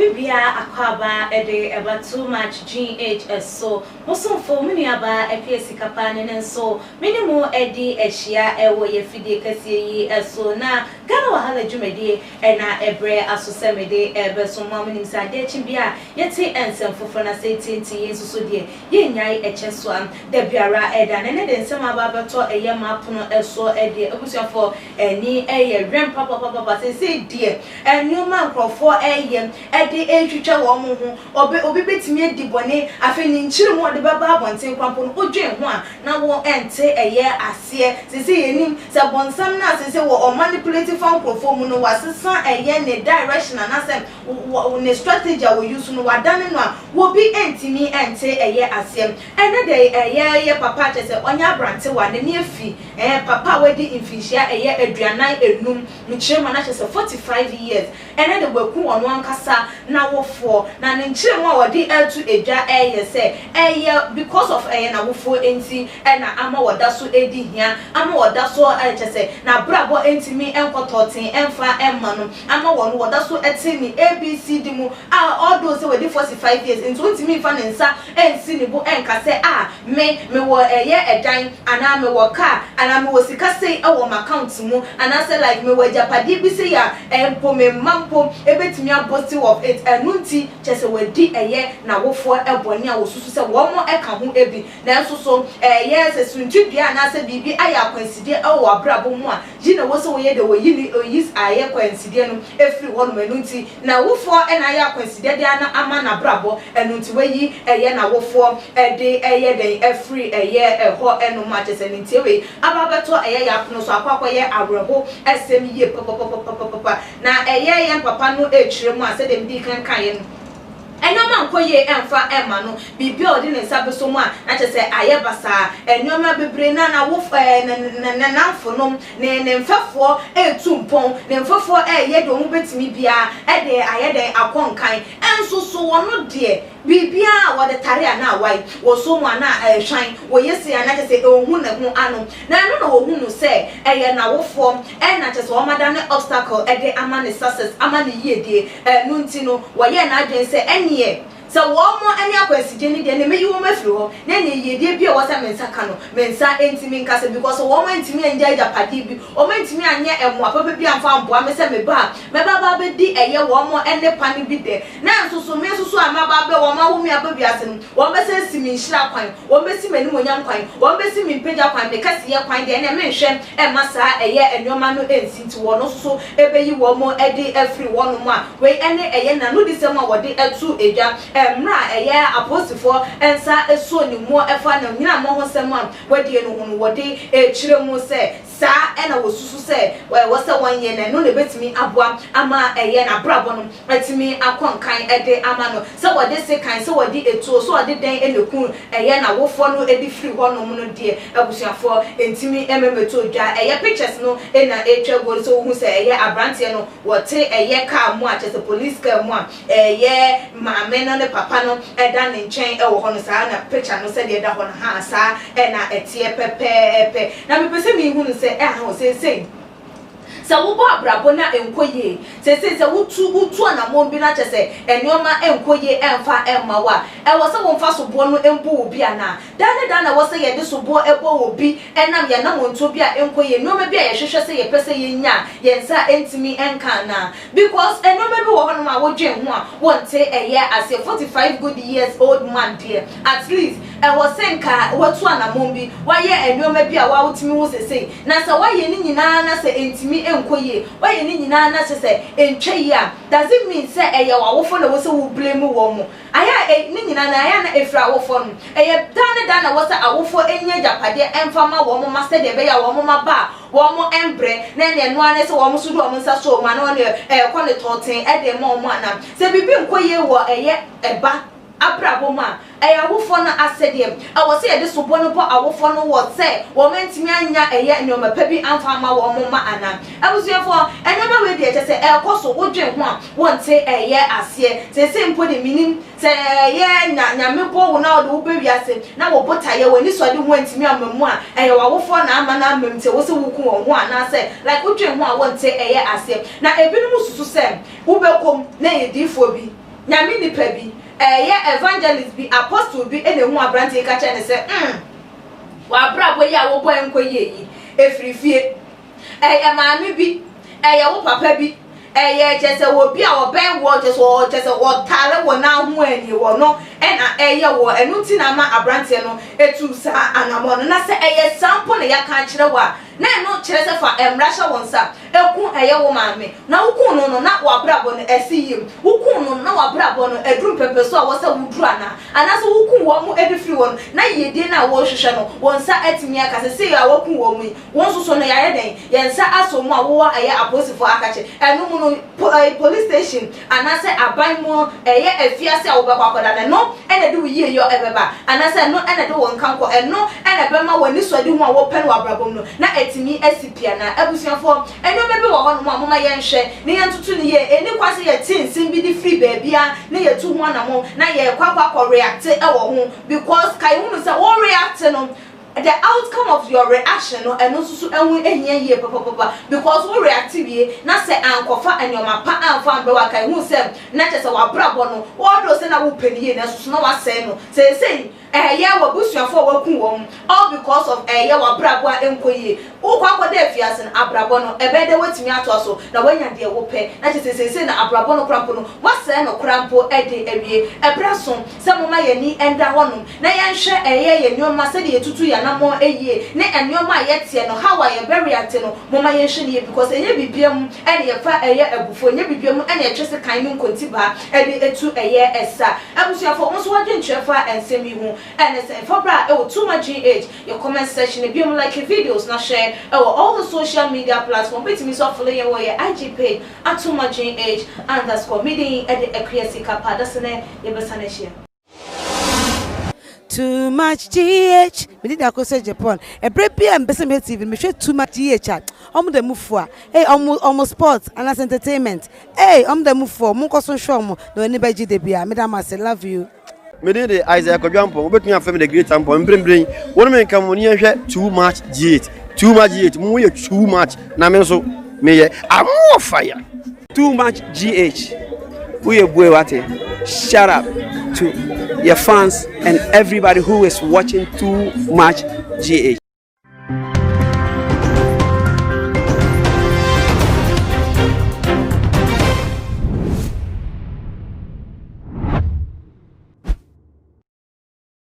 Obi biara akwaaba de ɛba Too Much GH so. Mo somfo, mo nuabaa Appiah Sikapa ne ne nso me ne mo adi ahyia wɔ yɛn afidie kɛseɛ yi so. Na Ghana Wahala dwumadie na ɛbrɛ aso sɛ mede rebɛso mo a monim sɛ adeɛ kye bi a yɛte nsɛm foforɔ na sɛ ɛtie nti yei nso so deɛ yɛnnyae ɛkyɛ so a da biara da. Na ɛnnɛ de nsɛm a aba abɛtɔ ɛyɛ m'apono soɔ deɛ abusuafoɔ ani yɛ wɛn papapapapa. Seesei deɛ nneɛma a nkurɔfoɔ reyɛ de retwitwa wɔn ho, obi obi bɛtumi adi bɔne, afei ne nkyeremu a ɔde bɛba abɔnten koraa mpo no, wodwen ho a, na wɔnte ɛyɛ aseɛ. Seesei yɛnim sɛ bɔnsam no a seesei wɔ ɔmanipulate fa nkurɔfoɔ mu no, wasesa ɛyɛ ne direction anaasɛ wɔ ne strategy a wɔ use no, wadane no a, obi ntumi nte ɛyɛ aseɛ. Ɛnnɛ da yi, ɛyɛ yɛ papa kyerɛ sɛ ɔnyɛ aberantewa, n'ani afi, ɛɛ papa a wadi mfinhyia ɛyɛ 45, Mekyerɛ mu a na kyerɛ sɛ 45 years ɛnɛ de waku ɔno ankasa n'awofoɔ na ne nkyerɛmu a ɔde reto dwa ɛyɛ sɛ ɛyɛ because of ɛyɛ n'awofoɔ nti ɛna ama ɔda so redi hia ama ɔda so kyerɛ sɛ n'abrabɔ ntumi nkɔ tɔɔten ɛmfa mma no ama wɔn wɔda so te ne ABCD mu a although sɛ wadi 45 years nti ɔntumi mfa ne nsa nsi ne bo nka sɛ ah me mewɔ ɛyɛ ɛdan anaa mewɔ car anaa mewɔ sika sei wɔ m'account mu anaasɛ like mewɔ agyapadeɛ bi sei a mpo me mma mpo bɛtumi a boasting of it. Ɛno nti kyerɛ sɛ wadi ɛyɛ n'awofoɔ bɔne a wɔsusu sɛ wɔn ka ho bi. Nanso so ɛyɛ sɛ suntidua anaasɛ biribi ayɛ akwansideɛ wɔ w'abrabɔ mu a, yi na ɛwɔ sɛ woyɛ deɛ wɔyi ne oyi ayɛ kwansideɛ no firi hɔnom. Ɛno nti n'awofoɔ na ayɛ akwansideɛ de ana ama n'abrabɔ, ɛno nti wayi ɛyɛ n'awofoɔ de ɛyɛ dɛn afiri ɛyɛ ɛhɔ nom a kyerɛ sɛ ne ntie wei aba abɛtɔ ɛyɛ yɛn apono so akɔ akɔyɛ awerɛho sɛm yie papapapapapa. Na ɛyɛ yɛn papa no rekyerɛ mu a sɛdeɛ medii kan kaeɛ no, nneɛma nkɔ yie ɛmfa mma no, biribi a ɔde ne nsa bɛsɔ mu a na kyerɛ sɛ ayɛ basaa. Nneɛma bebree no a n'awofo ɛɛ ne ne ne nnamfonom, ne ne mfɛfoɔ retu mpɔn, ne mfɛfoɔ reyɛ deɛ wɔbɛtumi biara de ayɛ dɛn akɔ nkan. Nso so ɔno deɛ, biribiara a wɔde tare a na awae, wɔsɔ mu a na ɛrehwan, wɔyɛ sei a na kyerɛ sɛ ɛnhu ne ho ano. Na ɛno na wɔhunu sɛ ɛyɛ n'awofoɔ na kyerɛ sɛ wɔadane obstacle de ama ne success, ama ne yiedie. Ɛno nti no, wɔyɛɛ n'adwene sɛ ɛnneɛ sɛ wɔn ne akwansideɛ no deɛ, ɛnneɛ mɛyi wɔn afiri hɔ, na ɛnneɛ yiedie bi a ɛwɔ sɛ me nsa ka no, me nsa ntumi nka sɛ because wɔn antumi annya agyapadeɛ bi, wɔn antumi anyɛ mmoa papa bi amfa amboa me sɛ meba a, mɛba aba abɛdi ɛyɛ wɔn nnepa no bi dɛ. Nanso so me nso so a maba abɛ wɔn awo me aba wiase no, wɔbɛsan asi me nhyira kwan, wɔbɛsi m'animuonyam kwan, wɔbɛsi me mpagya kwan, me kɛseyɛ kwan deɛ, ɛnneɛ menhwɛ mma saa ɛyɛ nneɛma no nsi nti wɔn nso so bɛyi wɔn adi afiri hɔnom a, wei ne ɛyɛ n'anodisɛm a wɔde too dwa mmerɛ a ɛyɛ apolisifoɔ nsa soo ne mu fa n'anyinamɔ ho nsɛm a wadie no ho no, wɔde rekyerɛ mu sɛ saa na wɔsusu sɛ ɛwɔ sɛ wɔnyɛ na ɛno na ɛbɛtumi aboa ama ɛyɛ n'abrabɔ no atumi akɔ nkan de ama no, sɛ wɔde sekan, sɛ wɔde etuo, sɛ wɔde dɛn na ɛku ɛyɛ n'awofoɔ no de firi hɔ nom no deɛ abusuafoɔ ntumi mmɛtɔ dwa. Ɛyɛ pictures no na ɛretwa guo no sɛ wohu sɛ ɛyɛ abranteɛ no wɔte ɛyɛ car mu a kyerɛ sɛ police car mu a ɛyɛ maame no ne papa no da ne nkyɛn wɔ hɔ no saa na picture no sɛdeɛ ɛda hɔ no haa saa na ɛteɛ pɛpɛɛpɛ. Na mepɛ sɛ mehunu sɛ ɛha o seesei sɛ wobɔ abrabɔ na ɛnkɔ yie, seesei sɛ wotu wotu anammɔn bi na kyerɛ sɛ nneɛma nkɔ yie ɛmfa mma wo a, ɛwɔ sɛ womfa soboɔ no mbu obi anaa? Daa ne daa na ɛwɔ sɛ yɛde soboɔ bɔ obi ɛnam yɛn anammɔntuo bi a ɛnkɔ yie, nneɛma bi a yɛhwehwɛ sɛ yɛpɛ sɛ yɛnya a yɛn nsa ntumi nka anaa? Because nneɛma bi wɔ hɔnom a wodwen ho a wonte ɛyɛ aseɛ, 45 good years old man deɛ at least ɛwɔ sɛ nka watu anammɔn bi, wayɛ nneɛma bi a woa wotumi hu sesei, na sɛ woayɛ ne nyinaa na sɛ ɛntumi nkɔ yie, woayɛ ne nyinaa na kyerɛ sɛ ɛntwa yie a, does it mean sɛ ɛyɛ w'awofo na ɛwɔ sɛ wo blame wɔn? Ayɛ a ɛ, ne nyinaa no, ayɛ a na ɛfiri awofoɔ no. Ɛyɛ daa ne daa na ɛwɔ sɛ awofoɔ nya agyapadeɛ mfa ma wɔn mma sɛdeɛ ɛbɛyɛ a wɔn mma ba a, wɔn mbrɛ, na ɛnneɛ ɛno ara ne sɛ wɔn nso de wɔn nsa sɔ wɔn mu a na wɔn ɛrekɔ ne tɔɔten de rema wɔn anaa. Sɛ biribi nkɔ yie wɔ ɛyɛ ɛba abrabɔ mu a, ɛyɛ awofoɔ no asɛdeɛ. Ɛwɔ sɛ yɛde soboɔ no bɔ awofoɔ no wɔ sɛ wɔn antumi annya ɛyɛ nneɛma pa bi amfa amma wɔn mma anaa. Abusuafoɔ, nneɛma wei deɛ kyerɛ sɛ ɛrekɔ so, wodwen ho a, wonte ɛyɛ aseɛ. Seesei mpo deɛ mennim sɛ ɛyɛ nya Nyame bɔ wo na ɔde wo ba wiase na wo botaeɛ, w'anisoadehu antumi amma mu a, ɛyɛ w'awofoɔ na ama no amma mu nti ɛwɔ sɛ woku wɔn ho anaasɛ like wodwen ho a wonte ɛyɛ aseɛ. Na ebinom susu sɛ wobɛkɔ mu na ɛyɛ diifoɔ bi. Nyame nipa bi, ɛyɛ evangelist bi, apostle bi na ehuu aberanteɛ yi ka kyerɛɛ no sɛ, Umm, w'abrabɔ yi a wobɔ ɛnkɔ yie yi, ɛfiri fie. Ɛyɛ maame bi, ɛyɛ wo papa bi, ɛyɛ kyerɛ sɛ obi a ɔbɛn woɔ, kyerɛ sɛ kyerɛ sɛ ɔtare wo nan ho anie wɔ no na ɛyɛ woɔ. Ɛno nti na ama aberanteɛ no atu saa anammɔn no. Na sɛ ɛyɛ saa mpo na yɛaka akyerɛ wo a, na ɛno kyerɛ sɛ fa mmara hyɛ wo nsa. Ku ɛyɛ wo maame. Na wokuu no no, na w'abrabɔ no asi yie? Wokuu no no, na w'abrabɔ no aduru mpɛmpɛsoɔ a ɛwɔ sɛ woduru anaa? Anaasɛ wokuu wɔn de firii hɔ no, na yiedie no a worehwehwɛ no, wo nsa atumi aka? Seesei a woaku wɔn yi, wo nso so no, yɛayɛ dɛn? Yɛn nsa asɔ mu a wowɔ ɛyɛ apolisifoɔ akakye. Ɛno mu no, po, ɛɛ, police station anaasɛ aban mu ɛyɛ afiase a wobɛkɔ akɔda no, ɛno na ɛde wo yieyɔ ɛbɛba, anaasɛ ɛno na ɛde wo nkankɔ, ɛno na ɛbɛma w'anisoadehu a wopɛ no wɔ abrabɔ mu no, na atumi asi pi anaa? Abusuafoɔ, nneɛma bi wɔ hɔnom a momma yɛnhwɛ na yɛntoto no yie. Ɛnni kwan sɛ yɛte nsɛm bi de firi baabiara na yɛtu ho anammɔn na yɛkɔ akɔ akɔ react wɔ ho, because kae hunu sɛ wo react no, The outcome of your reaction no ɛno nso so ɛho hia yie papapapa because wo react wie na sɛ ankɔfa nnoɔma pa amfa ambrɛ wo a ka ehu sɛ na kyerɛ sɛ w'abrabɔ no although sɛ na wopɛ no yie nanso so na w'asɛe no seesei ɛyɛ w'abusuafoɔ a w'aku wɔn all because of ɛyɛ w'abrabɔ a ɛnkɔ yie wokɔ akɔda afiase no abrabɔ no ɛbɛyɛ dɛ woatumi atoa so na woanya deɛ wopɛ na kyerɛ sɛ seesei no abrabɔ no koraa mpo no woasɛe no koraa mpo de awie ɛberɛ aso sɛ momma yɛn ani nda hɔnom na yɛnhwɛ ɛyɛ yɛn nneɛma, sɛdeɛ yɛtutu yɛn anammɔn yie, ne nneɛma a yɛteɛ no, how a yɛbɛ reacte no, momma yɛnhwɛ no yie because ɛnyɛ biribiara mu na yɛfa ɛyɛ abufuo, ɛnyɛ biribiara mu na yɛtwe sekan ne nkontibaa de tu ɛyɛ ɛsa. Abusuafoɔ, wo nso w'adwenkyerɛ fa nsɛm yi ho ne sɛn? Fa bra ɛwɔ Too Much GH yɛ comment section no, biom like videos na share ɛwɔ all the social media platform, wobɛtumi nso afollow yɛn wɔ yɛn IG page at Too Much GH underscore. Me din de Akua Sika Pa, dasene yɛbɛsan ahyia. Too much GH Me din de Akosua Japan Ɛberɛ biara a mepɛ sɛ mehwɛ TV no mehwɛ Too much GH a Ɔmo da mu fua Ei ɔmo ɔmo sports anaasɛ entertainment Ei ɔmo da mu fua Monkɔ so nhwɛ ɔmo na w'ani bɛgye da biara Meda mo ase love you. Me din de Isaiah Kwadwo Ampong, wobɛtumi afrɛ me The Great Ampong. Mprempren, wo ne me nka mo ne yɛnhwɛ Too Much GH. Too Much GH, mo yɛ too much na me nso meyɛ I'm more fire. Too much GH woyɛ bue wate shut up to your fans and everybody who is watching too much GH.